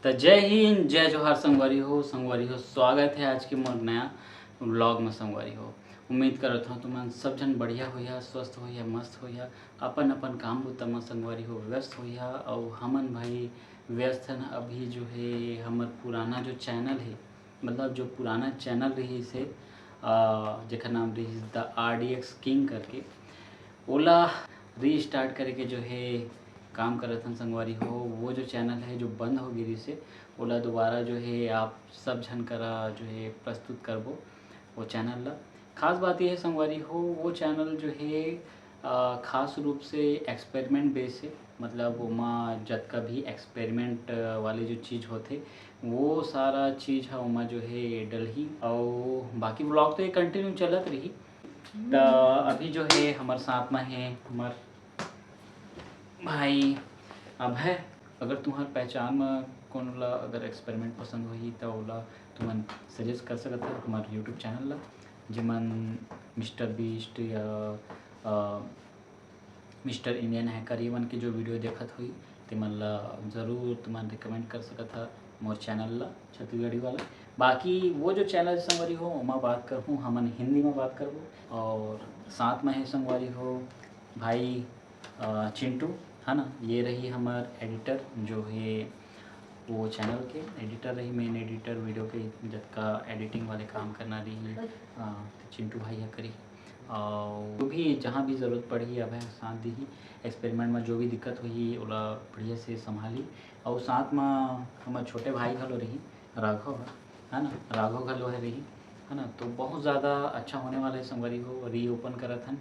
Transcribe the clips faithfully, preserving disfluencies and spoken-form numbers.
त जय हिंद, जय जोहार संगवारी हो। संगवारी हो, स्वागत है आज के मोर नया व्लॉग में संगवारी हो। उम्मीद करत हूँ तुमन सब झन बढ़िया होइहा, स्वस्थ होइहा, मस्त होइहा, अपन अपन काम बुता में संगवारी हो व्यस्त होइहा। अउ हमन भाई व्यस्त हन अभी जो है हमर पुराना जो चैनल है, मतलब जो पुराना चैनल रहिस हे, अ, जेकर नाम रहिस द आरडीएक्स किंग करके, ओला रीस्टार्ट करे के जो है काम करत हन संगवारी हो। वो जो चैनल है जो बंद हो गिरिस हे, ओला दोबारा जो है आप सब झन करा जो है प्रस्तुत करबो वो चैनल ला। खास बात ये है संगवारी हो, वो चैनल जो है अ, खास रूप से एक्सपेरिमेंट बेस है, मतलब ओमा जतका भी एक्सपेरिमेंट वाले जो चीज़ होथे वो सारा चीज़ ह ओमा जो है डलही। अउ बाकी व्लॉग तो ये कंटिन्यू चलत रही। त अभी जो है हमर साथ में है हमर भाई अभय। अगर तुम्हार पहचान में कोनो ला अगर एक्सपेरिमेंट पसंद होही त ओला तुमन सजेस्ट कर सकत हो हमार यूट्यूब चैनल ला, जेमन मिस्टर बीस्ट या अ, मिस्टर इंडियन हैकर ये मन के जो वीडियो देखत होही तेमन ला जरूर तुमन रिकमेंड कर सकत हा मोर चैनल ला छत्तीसगढ़ी वाला। बाकी वो जो चैनल संगवारी हो ओमा बात करहूँ, हमन हिंदी में बात करबो। और साथ में है संगवारी हो भाई अ, चिंटू, है ना, ये रही हमार एडिटर जो है वो चैनल के एडिटर रही, मेन एडिटर वीडियो के जतका एडिटिंग वाले काम करना रही अ, तो चिंटू भाई ह करी। और जो भी जहाँ भी ज़रूरत पड़ही अभय साथ दीही, एक्सपेरिमेंट में जो भी दिक्कत होही ओला बढ़िया से संभाली। और साथ में हमार छोटे भाई घलो रही राघव, है ना, राघव घलो है रही, है ना। तो बहुत ज़्यादा अच्छा होने वाला है संगवारी हो। रीओपन करत हन,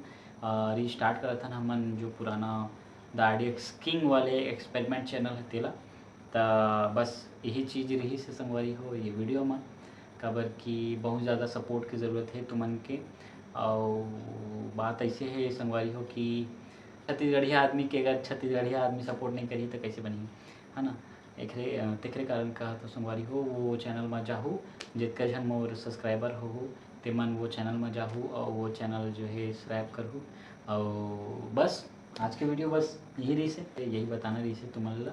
रीस्टार्ट करत हन हमन जो पुराना द आरडीएक्स किंग वाले एक्सपेरिमेंट चैनल है तेला। त बस यही चीज़ रही से संगवारी हो ये वीडियो में, काबर कि बहुत ज़्यादा सपोर्ट की ज़रूरत है तुमन के। और बात ऐसे है संगवारी हो कि छत्तीसगढ़िया आदमी के अगर छत्तीसगढ़िया आदमी सपोर्ट नहीं करी तो कैसे बनही, है ना। एकरे अ, तेकरे कारण कहा तो संगवारी हो वो चैनल में जाहू, जितका झन मोर सब्सक्राइबर हो तेमन वो चैनल में जाहू और वो चैनल जो है सब्सक्राइब करहू। और बस आज के वीडियो बस यही रही से, यही बताना रही से तुमन ला।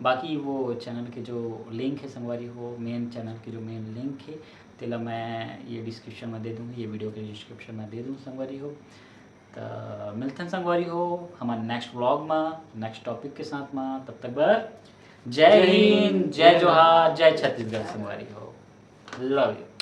बाकी वो चैनल के जो लिंक है संगवारी हो, मेन चैनल के जो मेन लिंक है तेला मैं ये डिस्क्रिप्शन में दे दूँ, ये वीडियो के डिस्क्रिप्शन में दे दूँ संगवारी हो। त मिलथन संगवारी हो हमारे नेक्स्ट व्लॉग में नेक्स्ट टॉपिक के साथ में। तब तक बर जय हिंद, जय जोहार, जय छत्तीसगढ़ संगवारी हो। लव यू।